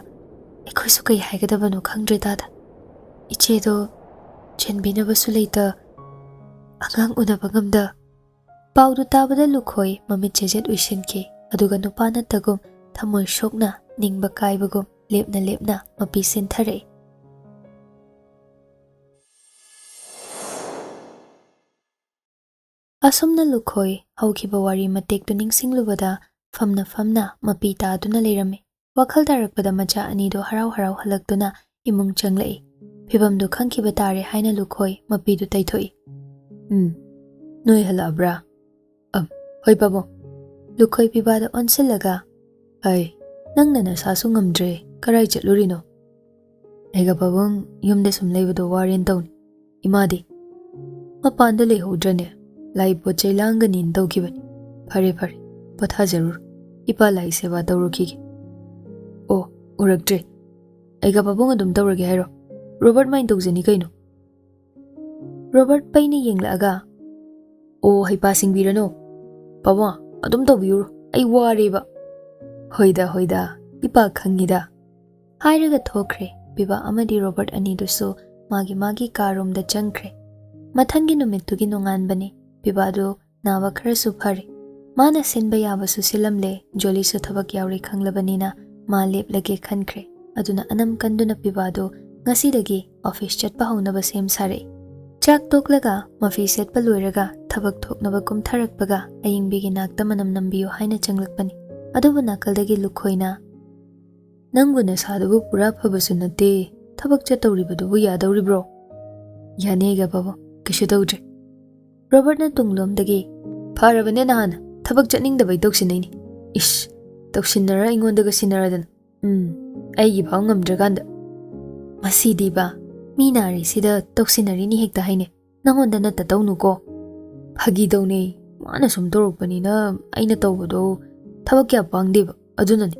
ꯑꯩꯈꯣꯏꯁꯨ ꯀꯩ ꯍꯥꯏꯒꯗꯕꯅꯣ ꯈꯪꯗ꯭ꯔꯦ ꯇꯥꯗ꯫ ꯏꯆꯦꯗꯣ ꯆꯦꯟꯕꯤꯅꯕꯁꯨ ꯂꯩꯇ, ꯑꯉꯥꯡ ꯎꯅꯕ ꯉꯝꯗ꯫" ꯄꯥꯎꯗꯨ ꯇꯥꯕꯗ ꯂꯨꯈꯣꯏ ꯃꯃꯤꯠ ꯆꯦꯖꯦꯠ ꯎꯏꯁꯤꯟꯈꯤ, ꯑꯗꯨꯒ ꯅꯨꯄꯥ ꯅꯠꯇꯒꯨꯝ ꯊꯃꯣꯏ ꯁꯣꯛꯅ ꯅꯤꯡꯕ ꯀꯥꯏꯕꯒꯨꯝ ꯂꯦꯞꯅ ꯂꯦꯞꯅ ꯃꯄꯤ ꯁꯤꯟꯊꯔꯛꯏ꯫ ꯑꯁꯨꯝꯅ ꯂꯨꯈꯣꯏ ꯍꯧꯈꯤꯕ ꯋꯥꯔꯤ ꯃꯇꯦꯛꯇꯨ ꯅꯤꯡꯁꯤꯡꯂꯨꯕꯗ ꯐꯝꯅ ꯐꯝꯅ ꯃꯄꯤ ꯇꯥꯗꯨꯅ ꯂꯩꯔꯝꯃꯤ꯫ ꯋꯥꯈꯜ ꯇꯥꯔꯛꯄꯗ ꯃꯆꯥ ꯑꯅꯤꯗꯣ ꯍꯔꯥꯎ ꯍꯔꯥꯎ ꯍꯜꯂꯛꯇꯨꯅ ꯏꯃꯨꯡ ꯆꯪꯂꯛꯏ꯫ ꯐꯤꯚꯝꯗꯨ ꯈꯪꯈꯤꯕ ꯇꯥꯔꯦ ꯍꯥꯏꯅ ꯂꯨꯈꯣꯏ ꯃꯄꯤꯗꯨ ꯇꯩꯊꯣꯛꯏ꯫ "ꯎꯝ, ꯅꯣꯏ ꯍꯜꯂꯛꯑꯕ꯭ꯔꯥ?" "ꯑꯝ, ꯍꯣꯏ ꯄꯥꯕꯨꯡ꯫" ꯂꯨꯈꯣꯏ ꯄꯤꯕꯥꯗ ꯑꯣꯟꯁꯤꯜꯂꯒ, "ꯑꯩ, ꯅꯪꯅ ꯅꯁꯥꯁꯨ ꯉꯝꯗ꯭ꯔꯦ, ꯀꯔꯥꯏ ꯆꯠꯂꯨꯔꯤꯅꯣ?" "ꯑꯩꯒ ꯄꯥꯕꯨꯡ ꯌꯨꯝꯗ ꯁꯨꯝ ꯂꯩꯕꯗꯣ ꯋꯥꯔꯦꯅ ꯇꯧꯅꯤ꯫ ꯏꯃꯥꯗꯤ?" "ꯃꯄꯥꯟꯗ ꯂꯩꯍꯧꯗ꯭ꯔꯅꯦ? ꯂꯥꯏ ꯄꯣꯠ ꯆꯩ ꯂꯥꯡꯒꯅꯤꯅ ꯇꯧꯈꯤꯕꯅꯤ꯫ ꯐꯔꯦ ꯐꯔꯦ, ꯄꯣꯊꯥꯖꯔꯨꯔꯣ꯫ ꯏꯄꯥ ꯂꯥꯏ ꯁꯦꯕꯥ ꯇꯧꯔꯨꯈꯤꯒꯦ꯫ ꯑꯣ, ꯎꯔꯛꯇ꯭ꯔꯦ꯫ ꯑꯩꯒ ꯄꯥꯕꯨꯡ ꯑꯗꯨꯝ ꯇꯧꯔꯒꯦ ꯍꯥꯏꯔꯣ? ꯔꯣꯕꯔꯠ ꯃꯥꯏꯅ ꯇꯧꯖꯅꯤ ꯀꯩꯅꯣ?" ꯔꯣꯕꯔꯠ ꯄꯩꯅ ꯌꯦꯡꯂꯛꯑꯒ, "ꯑꯣ, ꯍꯩꯄꯥ ꯁꯤꯡꯕꯤꯔꯅꯨ꯫ ꯄꯥꯕꯨꯡ, ꯑꯗꯨꯝ ꯇꯧꯕꯤꯌꯨꯔꯣ꯫ ꯑꯩ ꯋꯥꯔꯦꯕ꯫" "ꯍꯣꯏꯗ, ꯍꯣꯏꯗ, ꯏꯄꯥ ꯈꯪꯉꯤꯗ꯫" ꯍꯥꯏꯔꯒ ꯊꯣꯛꯈ꯭ꯔꯦ꯫ ꯄꯤꯕꯥ ꯑꯃꯗꯤ ꯔꯣꯕꯔꯠ ꯑꯅꯤꯗꯨꯁꯨ ꯃꯥꯒꯤ ꯃꯥꯒꯤ ꯀꯥꯔꯣꯝꯗ ꯆꯪꯈ꯭ꯔꯦ꯫ ꯃꯊꯪꯒꯤ ꯅꯨꯃꯤꯠꯇꯨꯒꯤ ꯅꯣꯡꯉꯥꯟꯕꯅꯤ꯫ ꯄꯤꯕꯥꯗꯨ ꯅꯥꯕ ꯈꯔꯁꯨ ꯐꯔꯦ꯫ ꯃꯥꯅ ꯁꯤꯟꯕ ꯌꯥꯕꯁꯨ ꯁꯤꯜꯂꯝꯂꯦ, ꯖꯣꯂꯤꯁꯨ ꯊꯕꯛ ꯌꯥꯎꯔꯦ ꯈꯪꯂꯕꯅꯤꯅ ꯃꯥ ꯂꯦꯞꯂꯒꯦ ꯈꯟꯈ꯭ꯔꯦ꯫ ꯑꯗꯨꯅ ꯑꯅꯝ ꯀꯟꯗꯨꯅ ꯄꯤꯕꯥꯗꯨ ꯉꯁꯤꯗꯒꯤ ꯑꯣꯐꯤꯁ ꯆꯠꯄ ꯍꯧꯅꯕ ꯁꯦꯝ ꯁꯥꯔꯛꯏ꯫ ꯆꯥꯛ ꯇꯣꯛꯂꯒ ꯃꯐꯤ ꯁꯦꯠꯄ ꯂꯣꯏꯔꯒ ꯊꯕꯛ ꯊꯣꯛꯅꯕ ꯀꯨꯝꯊꯔꯛꯄꯒ ꯑꯌꯤꯡꯕꯤꯒꯤ ꯅꯥꯛꯇ ꯃꯅꯝ ꯅꯝꯕꯤꯌꯨ ꯍꯥꯏꯅ ꯆꯪꯂꯛꯄꯅꯤ꯫ ꯑꯗꯨꯕꯨ ꯅꯥꯀꯜꯗꯒꯤ ꯂꯨꯈꯣꯏꯅ, "ꯅꯪꯕꯨ ꯅꯁꯥꯗꯨꯕꯨ ꯄꯨꯔꯥ ꯐꯕꯁꯨ ꯅꯠꯇꯦ, ꯊꯕꯛ ꯆꯠꯇꯧꯔꯤꯕꯗꯨꯕꯨ ꯌꯥꯗꯧꯔꯤꯕ꯭ꯔꯣ?" "ꯌꯥꯅꯤ ꯑꯩꯒ ꯄꯥꯕꯨꯡ, ꯀꯩꯁꯨ ꯇꯧꯗ꯭ꯔꯦ꯫" ꯔꯣꯕꯔꯠꯅ ꯇꯨꯡꯂꯣꯝꯗꯒꯤ, "ꯐꯔꯕꯅꯦ ꯅꯍꯥꯟꯅ, ꯊꯕꯛ ꯆꯠꯅꯤꯡꯗꯕꯩ ꯇꯧꯁꯤꯟꯅꯩꯅꯤ꯫ ꯏꯁ, ꯇꯧꯁꯤꯟꯅꯔ ꯑꯩꯉꯣꯟꯗꯒ ꯁꯤꯟꯅꯔꯗꯅ꯫ ꯎꯝ, ꯑꯩꯒꯤ ꯐꯥꯎ ꯉꯝꯗ꯭ꯔꯀꯥꯟꯗ꯫ ꯃꯁꯤꯗꯤꯕ, ꯃꯤ ꯅꯥꯔꯤꯁꯤꯗ ꯇꯧꯁꯤꯟꯅꯔꯤꯅꯤ ꯍꯦꯛꯇ ꯍꯥꯏꯅꯦ꯫ ꯅꯉꯣꯟꯗ ꯅꯠꯇ ꯇꯧꯅꯨꯀꯣ꯫ ꯐꯥꯒꯤ ꯇꯧꯅꯦ, ꯃꯥꯅ ꯁꯨꯝ ꯇꯧꯔꯛꯄꯅꯤꯅ ꯑꯩꯅ ꯇꯧꯕꯗꯣ ꯊꯕꯛ ꯀꯌꯥ ꯄꯥꯡꯗꯦꯕ, ꯑꯗꯨꯅꯅꯦ꯫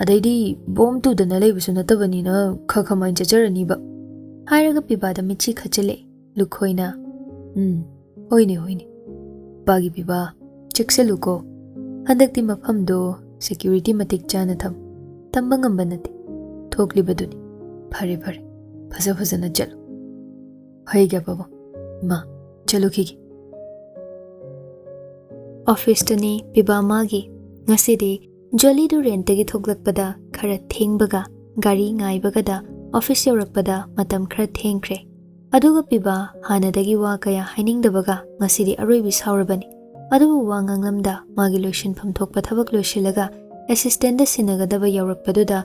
ꯑꯗꯩꯗꯤ ꯕꯣꯝ ꯇꯨꯗꯅ ꯂꯩꯕꯁꯨ ꯅꯠꯇꯕꯅꯤꯅ ꯈꯔ ꯈꯃꯥꯏꯅ ꯆꯠꯆꯔꯅꯤꯕ꯫" ꯍꯥꯏꯔꯒ ꯄꯤꯕꯥꯗ ꯃꯤꯠꯆꯤ ꯈꯠꯆꯤꯜꯂꯛꯑꯦ꯫ ꯂꯨꯈꯣꯏꯅ, "ꯎꯝ, ꯍꯣꯏꯅꯦ, ꯍꯣꯏꯅꯦ꯫ ꯄꯥꯒꯤ ꯄꯤꯕꯥ, ꯆꯦꯛꯁꯤꯜꯂꯨꯀꯣ꯫ ꯍꯟꯗꯛꯇꯤ ꯃꯐꯝꯗꯣ ꯁꯦꯀ꯭ꯌꯨꯔꯤꯇꯤ ꯃꯇꯤꯛ ꯆꯥꯅ ꯊꯝ꯫ ꯇꯝꯕ ꯉꯝꯕ ꯅꯠꯇꯦ꯫ ꯊꯣꯛꯂꯤꯕꯗꯨꯅꯤ꯫ ꯐꯔꯦ, ꯐꯔꯦ꯫ ꯐꯖ ꯐꯖꯅ ꯆꯠꯂꯨ꯫" ꯍꯩꯒ ꯄꯥꯕꯨꯡ꯫ ꯏꯃꯥ, ꯆꯠꯂꯨꯈꯤꯒꯦ꯫ ꯑꯣꯐꯤꯁꯇꯅꯤ ꯄꯤꯕꯥ ꯃꯥꯒꯤ꯫ ꯉꯁꯤꯗꯤ ꯖꯣꯂꯤꯗꯨ ꯔꯦꯟꯇꯒꯤ ꯊꯣꯛꯂꯛꯄꯗ ꯈꯔ ꯊꯦꯡꯕꯒ, ꯒꯥꯔꯤ ꯉꯥꯏꯕꯒꯗ ꯑꯣꯐꯤꯁ ꯌꯧꯔꯛꯄꯗ ꯃꯇꯝ ꯈꯔ ꯊꯦꯡꯈ꯭ꯔꯦ꯫ ꯑꯗꯨꯒ ꯄꯤꯕꯥ ꯍꯥꯟꯅꯗꯒꯤ ꯋꯥ ꯀꯌꯥ ꯍꯥꯏꯅꯤꯡꯗꯕꯒ ꯉꯁꯤꯗꯤ ꯑꯔꯣꯏꯕꯤ ꯁꯥꯎꯔꯕꯅꯤ꯫ ꯑꯗꯨꯕꯨ ꯋꯥ ꯉꯥꯡꯂꯝꯗ ꯃꯥꯒꯤ ꯂꯣꯏꯁꯤꯟꯐꯝ ꯊꯣꯛꯄ ꯊꯕꯛ ꯂꯣꯏꯁꯤꯜꯂꯒ ꯑꯦꯁꯤꯁꯇꯦꯟꯗ ꯁꯤꯟꯅꯒꯗꯕ ꯌꯥꯎꯔꯛꯄꯗꯨꯗ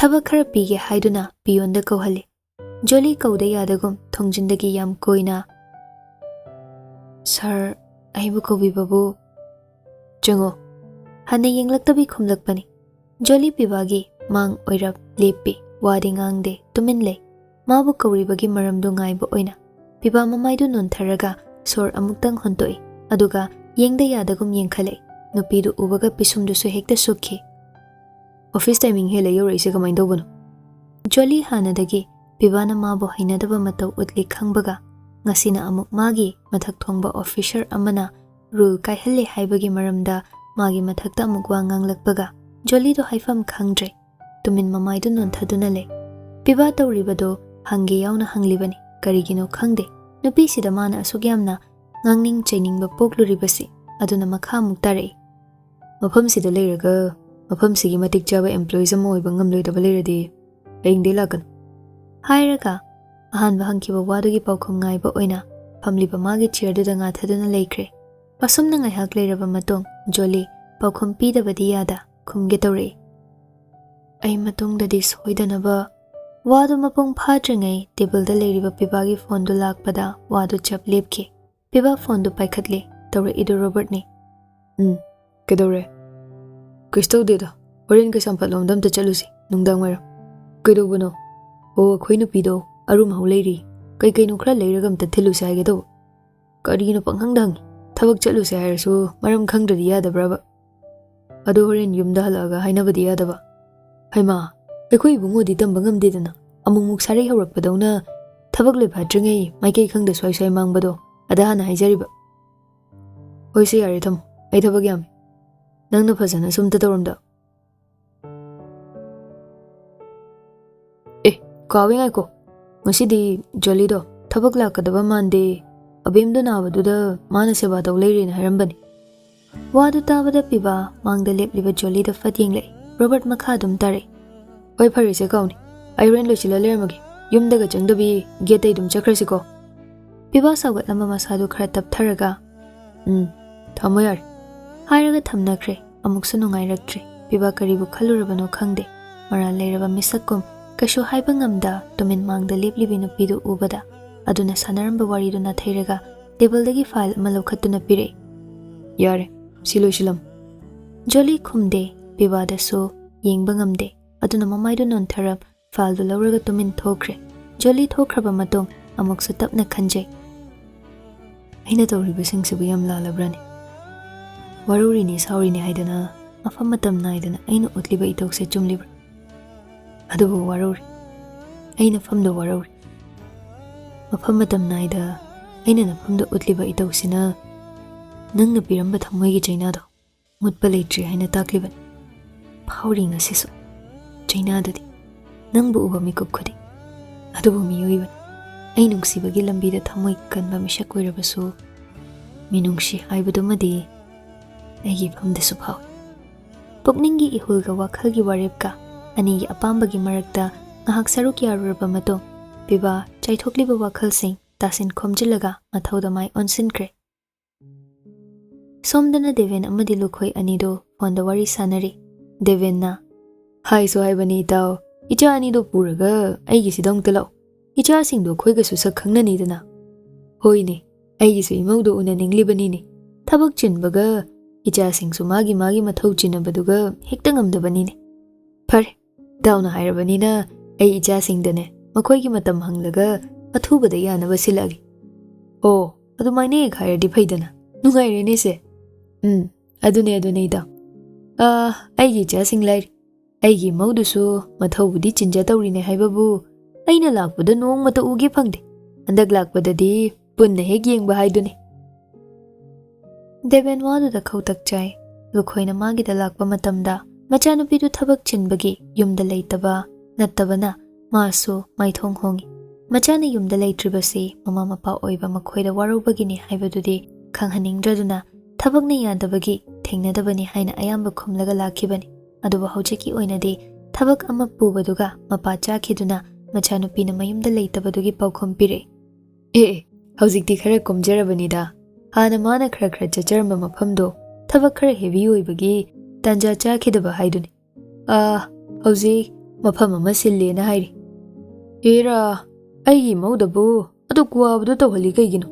ꯊꯕꯛ ꯈꯔ ꯄꯤꯒꯦ ꯍꯥꯏꯗꯨꯅ ꯄꯤꯌꯣꯟꯗ ꯀꯧꯍꯜꯂꯤ꯫ ꯖꯣꯂꯤ ꯀꯧꯗ ꯌꯥꯗꯒꯨꯝ ꯊꯣꯡꯖꯤꯟꯗꯒꯤ ꯌꯥꯝ ꯀꯨꯏꯅ, "ꯁꯥꯔ, ꯑꯩꯕꯨ ꯀꯧꯕꯤꯕꯕꯨ?" "ꯆꯪꯉꯣ꯫" ꯍꯟꯅ ꯌꯦꯡꯂꯛꯇꯕꯤ ꯈꯨꯝꯂꯛꯄꯅꯤ꯫ ꯖꯣꯂꯤ ꯄꯤꯕꯥꯒꯤ ꯃꯥꯡ ꯑꯣꯏꯔꯞ ꯂꯦꯞꯄꯤ, ꯋꯥꯗꯤ ꯉꯥꯡꯗꯦ, ꯇꯨꯃꯤꯟ ꯂꯩ꯫ ꯃꯥꯕꯨ ꯀꯧꯔꯤꯕꯒꯤ ꯃꯔꯝꯗꯨ ꯉꯥꯏꯕ ꯑꯣꯏꯅ ꯄꯤꯕꯥ ꯃꯃꯥꯏꯗꯨ ꯅꯣꯟꯊꯔꯒ ꯁꯣꯔ ꯑꯃꯨꯛꯇꯪ ꯍꯣꯟꯇꯣꯛꯏ, ꯑꯗꯨꯒ ꯌꯦꯡꯗ ꯌꯥꯗꯒꯨꯝ ꯌꯦꯡꯈꯠꯂꯛꯏ꯫ ꯅꯨꯄꯤꯗꯨ ꯎꯕꯒ ꯄꯤꯁꯨꯝꯗꯨꯁꯨ ꯍꯦꯛꯇ ꯁꯨꯛꯈꯤ꯫ "ꯑꯣꯐꯤꯁ ꯇꯥꯏꯃꯤꯡ ꯍꯦꯜꯂ ꯌꯧꯔꯛꯏꯁꯦ ꯀꯃꯥꯏꯅ ꯇꯧꯕꯅꯣ?" ꯖꯣꯂꯤ ꯍꯥꯟꯅꯗꯒꯤ ꯄꯤꯕꯥꯅ ꯃꯥꯕꯨ ꯍꯩꯅꯗꯕ ꯃꯇꯧ ꯎꯠꯂꯤ ꯈꯪꯕꯒ, ꯉꯁꯤꯅ ꯑꯃꯨꯛ ꯃꯥꯒꯤ ꯃꯊꯛ ꯊꯣꯡꯕ ꯑꯣꯐꯤꯁꯔ ꯑꯃꯅ ꯔꯨꯜ ꯀꯥꯏꯍꯜꯂꯦ ꯍꯥꯏꯕꯒꯤ ꯃꯔꯝꯗ ꯃꯥꯒꯤ ꯃꯊꯛꯇ ꯑꯃꯨꯛ ꯋꯥ ꯉꯥꯡꯂꯛꯄꯒ, ꯖꯣꯂꯤꯗꯣ ꯍꯥꯏꯐꯝ ꯈꯪꯗ꯭ꯔꯦ꯫ ꯇꯨꯃꯤꯟ ꯃꯃꯥꯏꯗꯨ ꯅꯣꯟꯊꯗꯨꯅ ꯂꯩ꯫ ꯄꯤꯕꯥ ꯇꯧꯔꯤꯕꯗꯣ ꯍꯪꯒꯦ ꯌꯥꯎꯅ ꯍꯪꯂꯤꯕꯅꯤ, ꯀꯔꯤꯒꯤꯅꯣ ꯈꯪꯗꯦ꯫ ꯅꯨꯄꯤꯁꯤꯗ ꯃꯥꯅ ꯑꯁꯨꯛ ꯌꯥꯝꯅ ꯉꯥꯡꯅꯤꯡ ꯆꯩꯅꯤꯡꯕ ꯄꯣꯛꯂꯨꯔꯤꯕꯁꯤ꯫ ꯑꯗꯨꯅ ꯃꯈꯥ ꯑꯃꯨꯛ ꯇꯥꯔꯛꯏ꯫ "ꯃꯐꯝꯁꯤꯗ ꯂꯩꯔꯒ ꯃꯐꯝꯁꯤꯒꯤ ꯃꯇꯤꯛ ꯆꯥꯕ ꯑꯦꯝꯄ꯭ꯂꯣꯌꯤꯁ ꯑꯃ ꯑꯣꯏꯕ ꯉꯝꯂꯣꯏꯗꯕ ꯂꯩꯔꯗꯤ ꯍꯌꯦꯡꯗꯩ ꯂꯥꯛꯀꯅꯨ꯫" ꯍꯥꯏꯔꯒ ꯑꯍꯥꯟꯕ ꯍꯪꯈꯤꯕ ꯋꯥꯗꯨꯒꯤ ꯄꯥꯎꯈꯨꯝ ꯉꯥꯏꯕ ꯑꯣꯏꯅ ꯐꯝꯂꯤꯕ ꯃꯥꯒꯤ ꯆꯤꯌꯔꯗꯨꯗ ꯉꯥꯊꯗꯨꯅ ꯂꯩꯈ꯭ꯔꯦ꯫ ꯑꯁꯨꯝꯅ ꯉꯥꯏꯍꯥꯛ ꯂꯩꯔꯕ ꯃꯇꯨꯡ ꯖꯣꯂꯤ ꯄꯥꯎꯈꯨꯝ ꯄꯤꯗꯕꯗꯤ ꯌꯥꯗ ꯈꯨꯝꯒꯦ ꯇꯧꯔꯛꯏ꯫ "ꯑꯩ ꯃꯇꯨꯡꯗꯗꯤ ꯁꯣꯏꯗꯅꯕ꯫" ꯋꯥꯗꯨ ꯃꯄꯨꯡ ꯐꯥꯗ꯭ꯔꯤꯉꯩ ꯇꯦꯕꯜꯗ ꯂꯩꯔꯤꯕ ꯄꯤꯕꯥꯒꯤ ꯐꯣꯟꯗꯨ ꯂꯥꯛꯄꯗ ꯋꯥꯗꯨ ꯆꯞ ꯂꯦꯞꯈꯤ꯫ ꯄꯤꯕꯥ ꯐꯣꯟꯗꯨ ꯄꯥꯏꯈꯠꯂꯤ꯫ ꯇꯧꯔꯛꯏꯗꯨ ꯔꯣꯕꯔꯠꯅꯤ꯫ "ꯎꯝ, ꯀꯩꯗꯧꯔꯦ?" "ꯀꯩꯁꯨ ꯇꯧꯗꯦꯗ, ꯍꯣꯔꯦꯟ ꯀꯩꯁꯥꯝꯄꯥꯠꯂꯣꯝꯗ ꯑꯝꯇ ꯆꯠꯂꯨꯁꯤ, ꯅꯨꯡꯗꯥꯡ ꯋꯥꯏꯔꯝ꯫" "ꯀꯩꯗꯧꯕꯅꯣ?" "ꯑꯣ, ꯑꯩꯈꯣꯏ ꯅꯨꯄꯤꯗꯣ ꯑꯔꯨꯝ ꯍꯧ ꯂꯩꯔꯤ, ꯀꯩ ꯀꯩꯅꯣ ꯈꯔ ꯂꯩꯔꯒ ꯑꯝꯇ ꯊꯤꯜꯂꯨꯁꯦ ꯍꯥꯏꯒꯦ ꯇꯧꯕ꯫" "ꯀꯔꯤꯅꯣ ꯄꯪꯍꯪꯗ ꯍꯪꯉꯤ? ꯊꯕꯛ ꯆꯠꯂꯨꯁꯦ ꯍꯥꯏꯔꯁꯨ ꯃꯔꯝ ꯈꯪꯗ꯭ꯔꯗꯤ ꯌꯥꯗꯕ꯭ꯔꯕ?" "ꯑꯗꯨ ꯍꯣꯔꯦꯟ ꯌꯨꯝꯗ ꯍꯜꯂꯛꯑꯒ ꯍꯥꯏꯅꯕꯗꯤ ꯌꯥꯗꯕ?" "ꯍꯩꯃꯥ, ꯑꯩꯈꯣꯏ ꯏꯕꯨꯡꯉꯣꯗꯤ ꯇꯝꯕ ꯉꯝꯗꯦꯗꯅ, ꯑꯃꯨꯛꯃꯨꯛ ꯁꯥꯔꯩ ꯍꯧꯔꯛꯄꯗꯧꯅ ꯊꯕꯛ ꯂꯣꯏ ꯐꯥꯠꯇ꯭ꯔꯤꯉꯩ ꯃꯥꯏꯀꯩ ꯈꯪꯗ ꯁ꯭ꯋꯥꯏ ꯁ꯭ꯋꯥꯏ ꯃꯥꯡꯕꯗꯣ, ꯑꯗ ꯍꯥꯟꯅ ꯍꯥꯏꯖꯔꯤꯕ꯫" "ꯍꯣꯏꯁꯦ, ꯌꯥꯔꯦ, ꯊꯝꯃꯣ, ꯑꯩ ꯊꯕꯛ ꯌꯥꯝꯃꯤ꯫ ꯅꯪꯅ ꯐꯖꯅꯁꯨ ꯑꯝꯇ ꯇꯧꯔꯝꯗ꯫ ꯑꯦ, ꯀꯥꯎꯋꯦ, ꯉꯥꯏꯈꯣ, ꯉꯁꯤꯗꯤ ꯖꯣꯂꯤꯗꯣ ꯊꯕꯛ ꯂꯥꯛꯀꯗꯕ ꯃꯥꯟꯗꯦ, ꯑꯕꯦꯝꯗꯣ ꯅꯥꯕꯗꯨꯗ ꯃꯥꯅ ꯁꯦꯕꯥ ꯇꯧ ꯂꯩꯔꯦꯅ ꯍꯥꯏꯔꯝꯕꯅꯤ꯫" ꯋꯥꯗꯨ ꯇꯥꯕꯗ ꯄꯤꯕꯥ ꯃꯥꯡꯗ ꯂꯦꯞꯂꯤꯕ ꯖꯣꯂꯤꯗ ꯐꯠ ꯌꯦꯡꯂꯛꯏ꯫ ꯔꯣꯕꯔꯠ ꯃꯈꯥ ꯑꯗꯨꯝ ꯇꯥꯔꯛꯏ꯫ "ꯍꯣꯏ, ꯐꯔꯦꯁꯦ, ꯀꯥꯎꯅꯤ, ꯑꯩ ꯍꯣꯔꯦꯟ ꯂꯣꯏꯁꯤꯜꯂ ꯂꯩꯔꯝꯃꯒꯦ, ꯌꯨꯝꯗꯒ ꯆꯪꯗꯕꯤ ꯒꯦꯠꯇꯩ ꯑꯗꯨꯝ ꯆꯠꯈ꯭ꯔꯁꯤꯀꯣ꯫" ꯄꯤꯕꯥ ꯁꯥꯎꯒꯠꯂꯝꯕ ꯃꯁꯥꯗꯨ ꯈꯔ ꯇꯞꯊꯔꯒ, "ꯎꯝ, "ꯊꯝꯃꯣ ꯌꯥꯔꯦ" ꯍꯥꯏꯔꯒ ꯊꯝꯅꯈ꯭ꯔꯦ꯫ ꯑꯃꯨꯛꯁꯨ ꯅꯨꯡꯉꯥꯏꯔꯛꯇ꯭ꯔꯦ꯫ ꯄꯤꯕꯥ ꯀꯔꯤꯕꯨ ꯈꯜꯂꯨꯔꯕꯅꯣ ꯈꯪꯗꯦ꯫ ꯃꯔꯥꯜ ꯂꯩꯔꯕ ꯃꯤꯁꯛꯀꯨꯝ ꯀꯩꯁꯨ ꯍꯥꯏꯕ ꯉꯝꯗ ꯇꯨꯃꯤꯟ ꯃꯥꯡꯗ ꯂꯦꯞꯂꯤꯕꯤ ꯅꯨꯄꯤꯗꯨ ꯎꯕꯗ, ꯑꯗꯨꯅ ꯁꯥꯟꯅꯔꯝꯕ ꯋꯥꯔꯤꯗꯨ ꯅꯥꯊꯩꯔꯒ ꯇꯦꯕꯜꯗꯒꯤ ꯐꯥꯏꯜ ꯑꯃ ꯂꯧꯈꯠꯇꯨꯅ ꯄꯤꯔꯛꯏ꯫ "ꯌꯥꯔꯦ, ꯁꯤ ꯂꯣꯏꯁꯤꯜꯂꯝꯃꯨ꯫" ꯖꯣꯂꯤ ꯈꯨꯝꯗꯦ꯫ ꯄꯤꯕꯥꯗꯁꯨ ꯌꯦꯡꯕ ꯉꯝꯗꯦ꯫ ꯑꯗꯨꯅ ꯃꯃꯥꯏꯗꯨ ꯅꯣꯟꯊꯔꯞ ꯐꯥꯏꯜꯗꯨ ꯂꯧꯔꯒ ꯇꯨꯃꯤꯟ ꯊꯣꯛꯈ꯭ꯔꯦ꯫ ꯖꯣꯂꯤ ꯊꯣꯛꯈ꯭ꯔꯕ ꯃꯇꯨꯡ ꯑꯃꯨꯛꯁꯨ ꯇꯞꯅ ꯈꯟꯖꯩ꯫ "ꯑꯩꯅ ꯇꯧꯔꯤꯕꯁꯤꯡꯁꯤꯕꯨ ꯌꯥꯝ ꯂꯥꯜꯂꯕ꯭ꯔꯥꯅꯦ? ꯋꯥꯔꯧꯔꯤꯅꯤ, ꯁꯥꯎꯔꯤꯅꯤ ꯍꯥꯏꯗꯅ ꯃꯐꯝ ꯃꯇꯝ ꯅꯥꯏꯗꯅ ꯑꯩꯅ ꯎꯠꯂꯤꯕ ꯏꯊꯧꯁꯦ ꯆꯨꯝꯂꯤꯕ꯭ꯔꯥ? ꯑꯗꯨꯕꯨ ꯋꯥꯔꯧꯔꯤ꯫ ꯑꯩ ꯅꯐꯝꯗ ꯋꯥꯔꯧꯔꯤ꯫ ꯃꯐꯝ ꯃꯇꯝ ꯅꯥꯏꯗ ꯑꯩꯅ ꯅꯐꯝꯗ ꯎꯠꯂꯤꯕ ꯏꯇꯧꯁꯤꯅ ꯅꯪꯅ ꯄꯤꯔꯝꯕ ꯊꯃꯣꯏꯒꯤ ꯆꯩꯅꯥꯗꯣ ꯃꯨꯠꯄ ꯂꯩꯇ꯭ꯔꯤ ꯍꯥꯏꯅ ꯇꯥꯛꯂꯤꯕꯅꯤ꯫ ꯐꯥꯎꯔꯤ ꯉꯁꯤꯁꯨ ꯆꯩꯅꯥꯗꯨꯗꯤ ꯅꯪꯕꯨ ꯎꯕ ꯃꯤꯀꯨꯞ ꯈꯨꯗꯤꯡ꯫ ꯑꯗꯨꯕꯨ ꯃꯤꯑꯣꯏꯕꯅꯤ꯫ ꯑꯩ ꯅꯨꯡꯁꯤꯕꯒꯤ ꯂꯝꯕꯤꯗ ꯊꯃꯣꯏ ꯀꯟꯕ ꯃꯤꯁꯛ ꯑꯣꯏꯔꯕꯁꯨ, ꯃꯤꯅꯨꯡꯁꯤ ꯍꯥꯏꯕꯗꯨꯃꯗꯤ ꯑꯩꯒꯤ ꯏꯐꯝꯗꯁꯨ ꯐꯥꯎꯏ꯫" ꯄꯨꯛꯅꯤꯡꯒꯤ ꯏꯍꯨꯜꯒ ꯋꯥꯈꯜꯒꯤ ꯋꯥꯔꯦꯞꯀ ꯑꯅꯤꯒꯤ ꯑꯄꯥꯝꯕꯒꯤ ꯃꯔꯛꯇ ꯉꯥꯏꯍꯥꯛ ꯁꯔꯨꯛ ꯌꯥꯔꯨꯔꯕ ꯃꯇꯨꯡ, ꯄꯤꯕꯥ ꯆꯥꯏꯊꯣꯛꯂꯤꯕ ꯋꯥꯈꯜꯁꯤꯡ ꯇꯥꯁꯤꯟ ꯈꯣꯝꯖꯤꯜꯂꯒ ꯃꯊꯧꯗ ꯃꯥꯏ ꯑꯣꯟꯁꯤꯟꯈ꯭ꯔꯦ꯫ ꯁꯣꯝꯗꯅ ꯗꯦꯕꯦꯟ ꯑꯃꯗꯤ ꯂꯨꯈꯣꯏ ꯑꯅꯤꯗꯨ ꯐꯣꯟꯗ ꯋꯥꯔꯤ ꯁꯥꯟꯅꯔꯤ꯫ ꯗꯦꯕꯦꯟꯅ, "ꯍꯥꯏꯁꯨ ꯍꯥꯏꯕꯅꯤ ꯏꯇꯥꯎ, ꯏꯆꯥ ꯑꯅꯤꯗꯨ ꯄꯨꯔꯒ ꯑꯩꯒꯤꯁꯤꯗ ꯑꯃꯨꯛꯇ ꯂꯥꯛꯎ꯫ ꯏꯆꯥꯁꯤꯡꯗꯨ ꯑꯩꯈꯣꯏꯒꯁꯨ ꯁꯛ ꯈꯪꯅꯅꯤꯗꯅ꯫" "ꯍꯣꯏꯅꯦ, ꯑꯩꯒꯤꯁꯨ ꯏꯃꯧꯗꯨ ꯎꯅꯅꯤꯡꯂꯤꯕꯅꯤꯅꯦ꯫ ꯊꯕꯛ ꯆꯤꯟꯕꯒ ꯏꯆꯥꯁꯤꯡꯁꯨ ꯃꯥꯒꯤ ꯃꯥꯒꯤ ꯃꯊꯧ ꯆꯤꯟꯅꯕꯗꯨꯒ ꯍꯦꯛꯇ ꯉꯝꯗꯕꯅꯤꯅꯦ꯫" "ꯐꯔꯦ, ꯏꯇꯥꯎꯅ ꯍꯥꯏꯔꯕꯅꯤꯅ ꯑꯩ ꯏꯆꯥꯁꯤꯡꯗꯅꯦ ꯃꯈꯣꯏꯒꯤ ꯃꯇꯝ ꯍꯪꯂꯒ ꯑꯊꯨꯕꯗ ꯌꯥꯅꯕ ꯁꯤꯜꯂꯛꯑꯒꯦ꯫" "ꯑꯣ, ꯑꯗꯨꯃꯥꯏꯅ ꯍꯦꯛ ꯍꯥꯏꯔꯗꯤ ꯐꯩꯗꯅ꯫ ꯅꯨꯡꯉꯥꯏꯔꯦꯅꯦ ꯁꯦ꯫" "ꯎꯝ, ꯑꯗꯨꯅꯦ, ꯑꯗꯨꯅꯦ ꯏꯇꯥꯎ꯫ ꯑꯥ, ꯑꯩꯒꯤ ꯏꯆꯥꯁꯤꯡ ꯂꯥꯏꯔꯤ꯫ ꯑꯩꯒꯤ ꯏꯃꯧꯗꯨꯁꯨ ꯃꯊꯧꯕꯨꯗꯤ ꯆꯤꯟꯖ ꯇꯧꯔꯤꯅꯦ ꯍꯥꯏꯕꯕꯨ ꯑꯩꯅ ꯂꯥꯛꯄꯗ ꯅꯣꯡꯃꯇ ꯎꯒꯦ ꯐꯪꯗꯦ꯫ ꯍꯟꯗꯛ ꯂꯥꯛꯄꯗꯗꯤ ꯄꯨꯟꯅ ꯍꯦꯛ ꯌꯦꯡꯕ ꯍꯥꯏꯗꯨꯅꯤ꯫" ꯗꯦꯕꯦꯟ ꯋꯥꯗꯨꯗ ꯈꯧꯇꯛ ꯆꯥꯏ꯫ ꯂꯨꯈꯣꯏꯅ ꯃꯥꯒꯤꯗ ꯂꯥꯛꯄ ꯃꯇꯝꯗ ꯃꯆꯥꯅꯨꯄꯤꯗꯨ ꯊꯕꯛ ꯆꯤꯟꯕꯒꯤ ꯌꯨꯝꯗ ꯂꯩꯇꯕ ꯅꯠꯇꯕꯅ ꯃꯥꯁꯨ ꯃꯥꯏꯊꯣꯡ ꯍꯣꯡꯏ꯫ ꯃꯆꯥꯅ ꯌꯨꯝꯗ ꯂꯩꯇ꯭ꯔꯤꯕꯁꯤ ꯃꯃꯥ ꯃꯄꯥ ꯑꯣꯏꯕ ꯃꯈꯣꯏꯗ ꯋꯥꯔꯧꯕꯒꯤꯅꯤ ꯍꯥꯏꯕꯗꯨꯗꯤ ꯈꯪꯍꯟꯅꯤꯡꯗ꯭ꯔꯗꯨꯅ ꯊꯕꯛꯅ ꯌꯥꯗꯕꯒꯤ ꯊꯦꯡꯅꯗꯕꯅꯤ ꯍꯥꯏꯅ ꯑꯌꯥꯝꯕ ꯈꯨꯝꯂꯒ ꯂꯥꯛꯈꯤꯕꯅꯤ꯫ ꯑꯗꯨꯕꯨ ꯍꯧꯖꯤꯛꯀꯤ ꯑꯣꯏꯅꯗꯤ ꯊꯕꯛ ꯑꯃ ꯄꯨꯕꯗꯨꯒ ꯃꯄꯥ ꯆꯥꯈꯤꯗꯨꯅ ꯃꯆꯥꯅꯨꯄꯤꯅ ꯃꯌꯨꯝꯗ ꯂꯩꯇꯕꯗꯨꯒꯤ ꯄꯥꯎꯈꯨꯝ ꯄꯤꯔꯛꯏ꯫ "ꯑꯦ, ꯑꯦ, ꯍꯧꯖꯤꯛꯇꯤ ꯈꯔ ꯀꯣꯝꯖꯔꯕꯅꯤꯗ꯫ ꯍꯥꯟꯅ ꯃꯥꯅ ꯈꯔ ꯈꯔ ꯆꯠꯆꯔꯝꯕ ꯃꯐꯝꯗꯣ ꯊꯕꯛ ꯈꯔ heavy ꯑꯣꯏꯕꯒꯤ ꯇꯥꯟꯖꯥ ꯆꯥꯈꯤꯗꯕ ꯍꯥꯏꯗꯨꯅꯤ꯫ "ꯑꯥ, ꯍꯧꯖꯤꯛ ꯃꯐꯝ ꯑꯃ ꯁꯤꯜꯂꯦꯅ ꯍꯥꯏꯔꯤ꯫" "ꯍꯦꯔꯥ, ꯑꯩꯒꯤ ꯏꯃꯧꯗꯕꯨ ꯑꯗꯨꯛ ꯋꯥꯕꯗꯣ ꯇꯧꯍꯜꯂꯤ ꯀꯩꯒꯤꯅꯣ?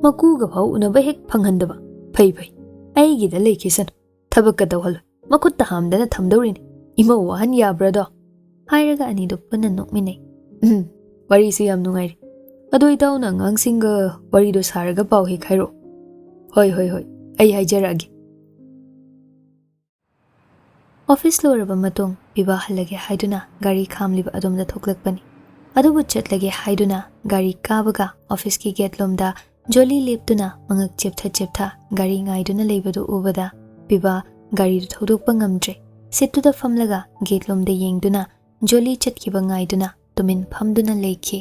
ꯃꯀꯨꯒ ꯐꯥꯎ ꯎꯅꯕ ꯍꯦꯛ ꯐꯪꯍꯟꯗꯕ꯫ ꯐꯩ ꯐꯩ, ꯑꯩꯒꯤꯗ ꯂꯩꯈꯤꯁꯅꯨ, ꯊꯕꯛꯀ ꯇꯧꯍꯜꯂꯣꯏ, ꯃꯈꯨꯠꯇ ꯍꯥꯝꯗꯅ ꯊꯝꯗꯧꯔꯤꯅꯤ꯫ ꯏꯃꯧ ꯋꯥꯍꯟ ꯌꯥꯕ꯭ꯔꯥꯗꯣ?" ꯍꯥꯏꯔꯒ ꯑꯅꯤꯗꯨ ꯄꯨꯟꯅ ꯅꯣꯛꯃꯤꯟꯅꯩ꯫ "ꯎꯝ, ꯋꯥꯔꯤꯁꯨ ꯌꯥꯝ ꯅꯨꯡꯉꯥꯏꯔꯤ꯫ ꯑꯗꯣ ꯏꯇꯥꯎꯅ ꯑꯉꯥꯡꯁꯤꯡꯒ ꯋꯥꯔꯤꯗꯣ ꯁꯥꯔꯒ ꯄꯥꯎ ꯍꯦꯛ ꯍꯥꯏꯔꯛꯑꯣ꯫" "ꯍꯣꯏ ꯍꯣꯏ ꯍꯣꯏ, ꯑꯩ ꯍꯥꯏꯖꯔꯛꯑꯒꯦ꯫" ꯑꯣꯐꯤꯁ ꯂꯣꯏꯔꯕ ꯃꯇꯨꯡ ꯄꯤꯕꯥ ꯍꯜꯂꯒꯦ ꯍꯥꯏꯗꯨꯅ ꯒꯥꯔꯤ ꯈꯥꯝꯂꯤꯕ ꯑꯗꯣꯝꯗ ꯊꯣꯛꯂꯛꯄꯅꯤ꯫ ꯑꯗꯨꯕꯨ ꯆꯠꯂꯒꯦ ꯍꯥꯏꯗꯨꯅ ꯒꯥꯔꯤ ꯀꯥꯕꯒ ꯑꯣꯐꯤꯁꯀꯤ ꯒꯦꯠ ꯂꯣꯝꯗ ꯖꯣꯂꯤ ꯂꯦꯞꯇꯨꯅ ꯃꯉꯛ ꯆꯦꯞꯊ ꯆꯦꯞꯊ ꯒꯥꯔꯤ ꯉꯥꯏꯗꯨꯅ ꯂꯩꯕꯗꯨ ꯎꯕꯗ ꯄꯤꯕꯥ ꯒꯥꯔꯤꯗꯨ ꯊꯧꯗꯣꯛꯄ ꯉꯝꯗ꯭ꯔꯦ꯫ ꯁꯤꯠꯇꯨꯗ ꯐꯝꯂꯒ ꯒꯦꯠ ꯂꯣꯝꯗ ꯌꯦꯡꯗꯨꯅ ꯖꯣꯂꯤ ꯆꯠꯈꯤꯕ ꯉꯥꯏꯗꯨꯅ ꯇꯨꯃꯤꯟ ꯐꯝꯗꯨꯅ ꯂꯩꯈꯤ꯫